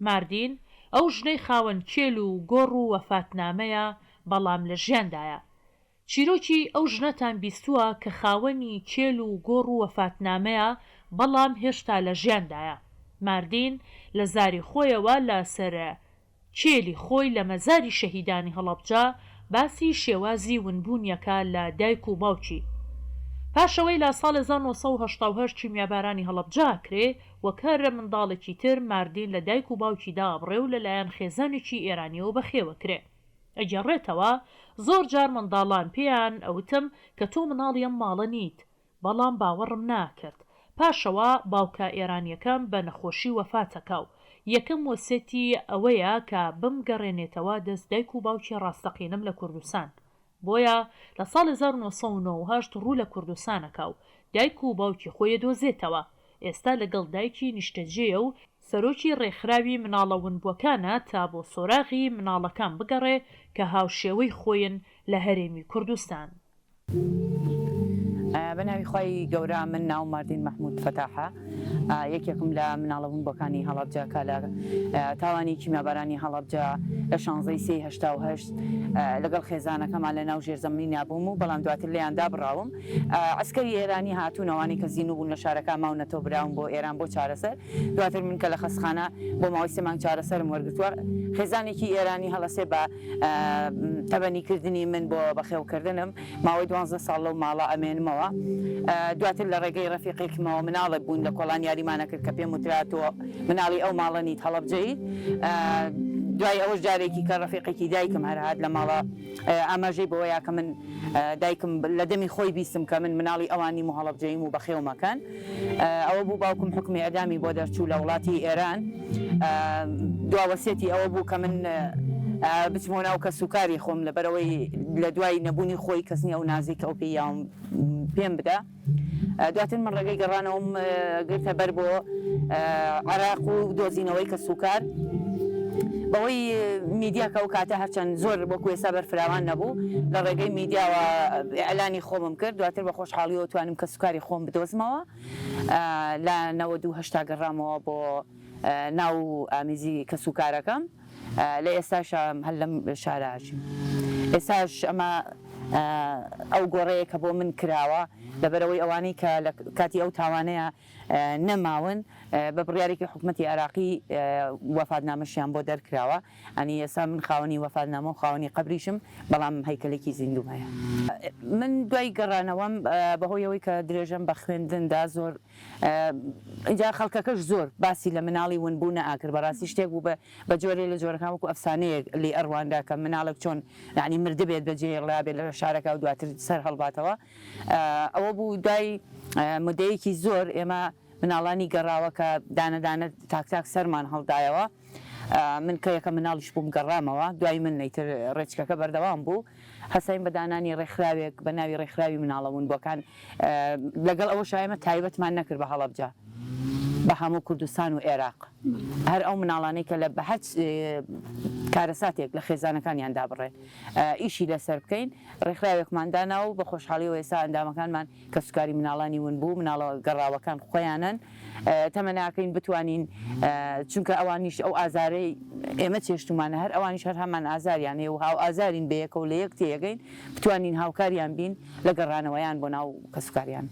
ماردین، ئەو ژنەی خاوەن کێل و گۆڕ و وەفاتنامەیە، بەڵام لە ژیاندایە. چیرۆکی ئەو ژنەتان بیستووە کە خاوەنی کێل و گۆڕ و وەفاتنامەیە، بەڵام هێشتا لە ژیاندایە. ماردین، لە زاری خۆیەوە لە سەر کێلی خۆی لە مەزاری شەهیدانی هەڵەبجە باسی شێوازی ونبوونیەکە لە دایک و باوکی. پاش ئەوەی لە ساڵ 1988 کیمیابارانی هەڵەبجە ئەکرێ، وەک هەر منداڵێکی تر ماردین لە دایک و باوکی دائەبڕێ و لە لایەن خێزانێکی ئێرانیەوە بەخێوەکرێ. ئەگێڕێتەوە، زۆر جار منداڵان پێیان ئەوتم کە تۆ مناڵی ئەم ماڵە نیت، بەڵام باوەڕم ناکرد. پاشەوە باوکە ئێرانیەکەم بە نەخۆشی وەفاتەکا و یەکەم وەسێتی ئەوەیە کە بمگەڕێنێتەوە دەست دایک و باوکی ڕاستەقینەم لە کوردستان. بۆیە لە ساڵ 1998 ڕوو لە کوردستان ئەکا و دایک و باوکی خۆی ئەدۆزێتەوە. ئێستا لەگەڵ دایکی نیشتەجێیە و سەرۆکی ڕێکخراوی مناڵە ونبووەکانە تا بۆ سۆراغی مناڵەکان بگەڕێ کە هاوشێوەی خۆین لە هەرێمی کوردستان. بە ناوی خوای گەورە من ناوم ماردین مەحمود فەتاحە یەکێکم لە مناڵە ونبووەکانی هەڵەبجە کە لە تاوانی کیمیابارانی هەڵەبجە لە شانزەی سێی 88 لەگەڵ خێزانەکەمان لە ناو ژێرزەمینیا بووم و بەڵام دواتر لێیان دابڕاوم عەسکەری ئێرانی هاتوون ئەوانەی کە زیندوو بوون لە شارەکە ماونەتەوە براوم بۆ ئێران بۆ چارەسەر دواتر من کە لە خەستخانە بۆ ماوەی سێ مانگ چارەسەرم وەرگرتووە خێزانێکی ئێرانی هەڵەسێ بە تەبەنی کردنی من بۆ بەخێوکردنم ماوەی دوانزە ساڵ لەو ماڵە ئەمێنمەوە دواتر لە ڕێگەی ڕەفیقێکمەوە مناڵێک بووین لە کۆڵان یاریمان ئەکرد کە پێم وترا تۆ مناڵی ئەو ماڵە نیت هەڵەبجەیت دوای ئەوەش جارێکی کە ڕەفیقێکی دایکم هەر هات لە ماڵە ئاماژەی بەوەیا کە من دایکم لە دەمی خۆی بیستم کە من مناڵی ئەوان نیم و هەڵەبجەییم و بەخێوم ئەکەن. ئەوە بوو باوکم حوکمی ئیعدامی بۆ دەرچوو لە وڵاتی ئێران. دوا وەسیەتی ئەوە بوو کە من بچمەوە ناو کەسوکاری خۆم لەبەرئەوەی لە دوای نەبوونی خۆی کەس نییە ئەو نازەی کە ئەو پێی یاوم پێم بدا. دواتر من ڕێگەی گەڕانەوەم گرتە بەر بۆ عێراق و دۆزینەوەی کەسوکار. بەهۆی میدیا کە ئەو کاتە هەرچەند زۆر وەکو ئێستا بەرفراوان نەبوو، لە ڕێگەی میدیاوە ئیعلانی خۆمم کرد، دواتر بە خۆشحاڵیەوە توانیم کەسوکاری خۆم بدۆزمەوە. لە 98 گەڕامەوە بۆ ناو ئامیزی کەسوکارەکەم. لە ئێستاشا هەر لەم شارە ئەژیم. ئێستاش ئەمە ئەو گۆڕەیە کە بۆ من کراوە، لەبەرئەوەی ئەوانەی کە لە کاتی ئەو تاوانەیا نەماون بە بڕیارێکی حکومەتی عێراقی وەفاتنامەشیان بۆ دەرکراوە. یانی ئێستا من خاوەنی وەفاتنامە و خاوەنی قەبریشم، بەڵام هەیکەلێکی زیندووم هەیە. من دوای گەڕانەوەم بەهۆی ئەوەی کە درێژەم بە خوێندن دا زۆر ئینجا خەڵکەکەش زۆر باسی لە مناڵی ونبوو نەئەکرد، بەڕاستی شتێک بوو بە جۆرێ لە جۆرەکان وەکو ئەفسانەیەک لێی ئەڕوانرا کە مناڵێک چۆن یانی مردبێت بەجێهێڵرابێت لە شارەکە و دواتر سەر هەڵباتەوە. ئەوە بوو دوای مدەیەکی زۆر ئێمە مناڵانی گەڕاوە کە دانە دانە تاک تاک سەرمان هەڵدایەوە. من کە یەکەم مناڵیش بووم گەڕامەوە، دوای من ئیتر ڕێچکەکە بەردەوام بوو. هەستاین بە دانانی ڕێکخراوێک بە ناوی ڕێکخراوی مناڵە ونبووەکان. لەگەڵ ئەوەشا ئێمە تایبەتمان نەکرد بە هەڵەبجە، بە هەموو کوردستان و ئێراق. هەر ئەو مناڵانەی کە لە هەر کارەساتێک لە خێزانەکانیان دابڕێن ئیشی لەسەر بکەین، ڕێکخراوێکمان دانا و بە خۆشحاڵیەوە ئێستا ئەندامەکانمان کەسوکاری مناڵانی ونبوو، مناڵە گەڕاوەکان خۆیانن، تەمەناکەین بتوانین چونکە ئەوانیش ئەو ئازارەی ئێمە چێشتومانە هەر ئەوانیش هەر هەمان ئازاریان هەیە و هاوئازارین بەیەکەوە لە یەک تێگەین بتوانین هاوکاریان بین لە گەڕانەوەیان بۆ ناو کەسوکاریان.